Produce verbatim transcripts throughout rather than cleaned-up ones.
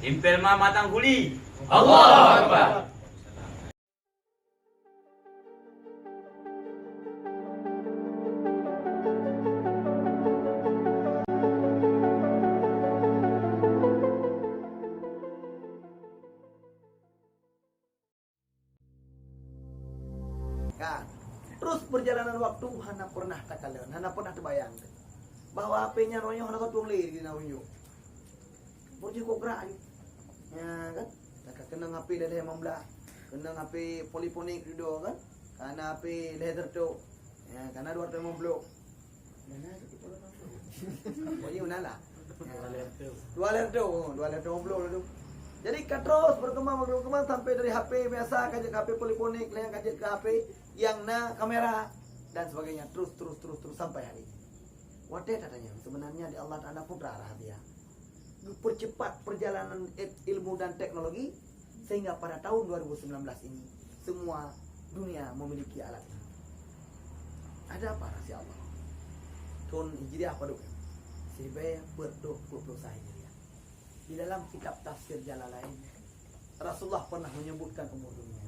Timpél ma matang guli. Allahu Akbar. Kan? Terus perjalanan waktu hana pernah takalon, hana pernah tabayang bahwa H P nyan roh nyoe hana satu lé di na unjuk. Beureujeuk kok gerak aju. Ya kan? Takah keunong H P lhèe limong blah. Keunong H P poliponik dudoe kan? Kana H P lhèe reutôh. Ya, kana dua reutôh limong ploh. Pokoknya unalah. Dua lhèe reutôh, dua lhèe reutôh ploh tu. Jadi ka terus berkembang, berkembang sampai dari H P biasa ka jeuet keu H P poliponik, lheuh ka jeuet keu H P nyang na kamera dan sebagainya, terus, terus, terus, terus sampai hari ini. Watèe tatanyong, sebenarnya di Allah Taala putra rahasia. Geupercepat perjalanan il-, ilmu dan teknologi sehingga pada tahun dua ribu sembilan belas ini semua dunia memiliki alat ini. Ada apa rahasia Allah? Thôn Hijriah padub? Siribèe peuet reutôh peuet ploh sa Hijriah. Di dalam kitab tafsir Jalalain, Rasulullah pernah menyebutkan umur dunia.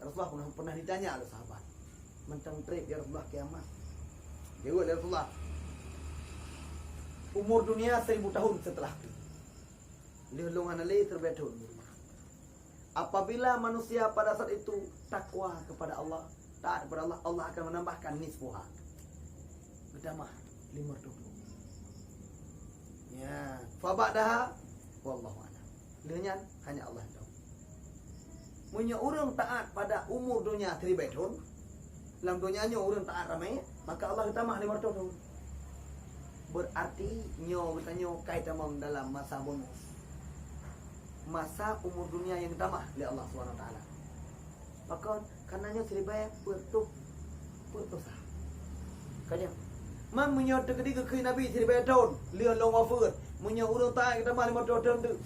Rasulullah pernah, pernah ditanya oleh sahabat, "Mantong trép, ya Rasulullah, kiamat?" Jaweueb lé Rasulullah, "Umur dunia seribu tahun setelahku." Lheuh lôn hana lé, siribèe thôn. Apabila manusia pada saat itu takwa kepada Allah, taat kepada Allah, Allah akan menambahkan nisfuha. Geutamah limong reutôh ploh. Ya, fa ba'daha, wallahu a'lam. Lheuh nyan, hanya Allah nyang tahu. Meunyoe ureueng taat pada umur dunia siribèe thôn, lam donya nyoe ureueng taat ramé, maka Allah geutamah limong reutôh thôn. Berarti nyoe geutanyoe ka itamong dalam masa bonus. Masa umur dunia nyang geutamah lé Allah Subhanahu Wa Taala. Pakon? Karena nyoe siribèe peuet reutôh peuet ploh sa. Ka nyoe. Man meunyoe teukeudi geukheun Nabi siribèe thôn, lheuh lôn wafeuet, meunyoe ureueng taat geutamah limong reutôh thôn teuk.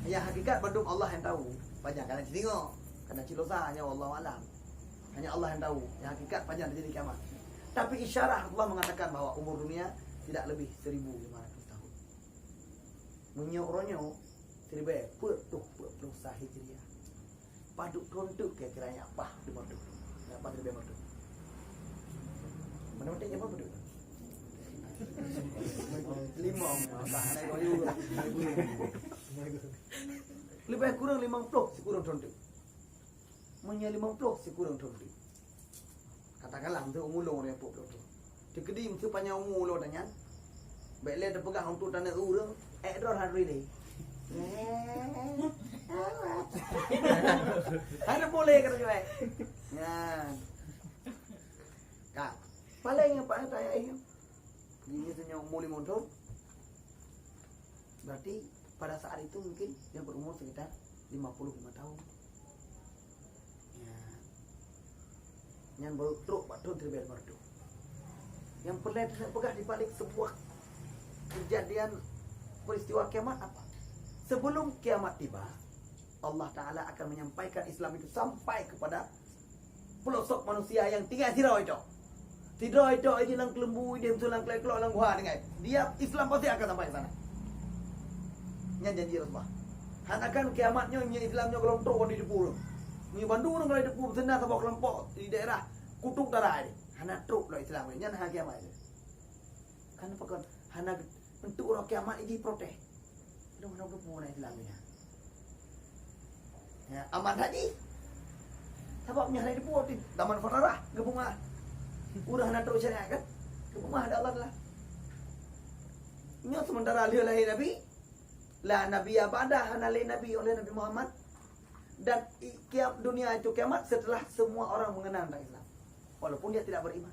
Nyang hakikat bandum Allah nyang tahu. Pajan kana jideungoe, kana cit lôn sa, nyoe wallahu a'lam. Hanya Allah yang tahu yang hakikat pajan terjadi kiamat. Tapi isyarah Allah mengatakan bahwa umur dunia tidak lebih seribu lima ratus tahun. Meunyoe uroe nyoe, siribèe peuet reutôh peuet ploh sa Hijriah. Padub thôn teuk kira-kira nyang paih limong reutôh? Nyang paih siribèe limong reutôh? Mana mantong nyang paih padub? Limong, masa hana kayu. Leubeh kureueng limong ploh sikureueng thôn teuk. Meunyoe limong ploh sikureueng thôn teuk. Katakanlah, meuseu umu lôn ureueng peuet ploh thôn. Teukeudi meuseu panyang umu lôn nyan, bèk lé teupeugah untuk taneuk ureueng, ék droe hana turi lé. Hana boleh kata juai. Nyan. Ka. Paléng nyang paléng tayah nyoe. Jadi, meunyoe umu limong thôn, berarti pada saat itu mungkin dia berumur sekitar lima puluh lima tahun. Ya. Nyan baru trok bak thôn siribèe lima reutôh. Nyang peureulèe tapeugah di balik sebuah kejadian peristiwa kiamat apa? Sebelum kiamat tiba, Allah Taala akan menyampaikan Islam itu sampai kepada peulosok manusia nyang tinggai sidroe tok. Sidroe tok, idéh lam keuleumbu, idéh lam klèe-klok, lam guha tinggai. Dia Islam pasti akan sampai ke sana. Nyan janji Rasulullah. Hana kan kiamat nyoe, nyoe Islam nyoe goh lom trok di teupue. Nyoe bandum ureueng goh lom di teupue, beuseudah saboh keulompok di daerah Kutub Utara nyoe. Hana trok lom Islam nyoe, nyan hana kiamat nyoe. Kan pakon? Hana untuk uroe kiamat jiprotes. Lôn hana geupeu na Islam nyan. Ya, aman haji. Sabab nyan hana dibuet di zaman Fatarah, geubeungah. Ureueng hana trok syariat kan? Geubeungah lé Allah Taala. Nyoe sementara lheueh lahé Nabi, la nabiyya ba'dah, hana lé nabi oleh Nabi Muhammad. Dan i-, kiam-, dunia itu kiamat setelah semua orang mengenal tentang Islam. Walaupun dia tidak beriman.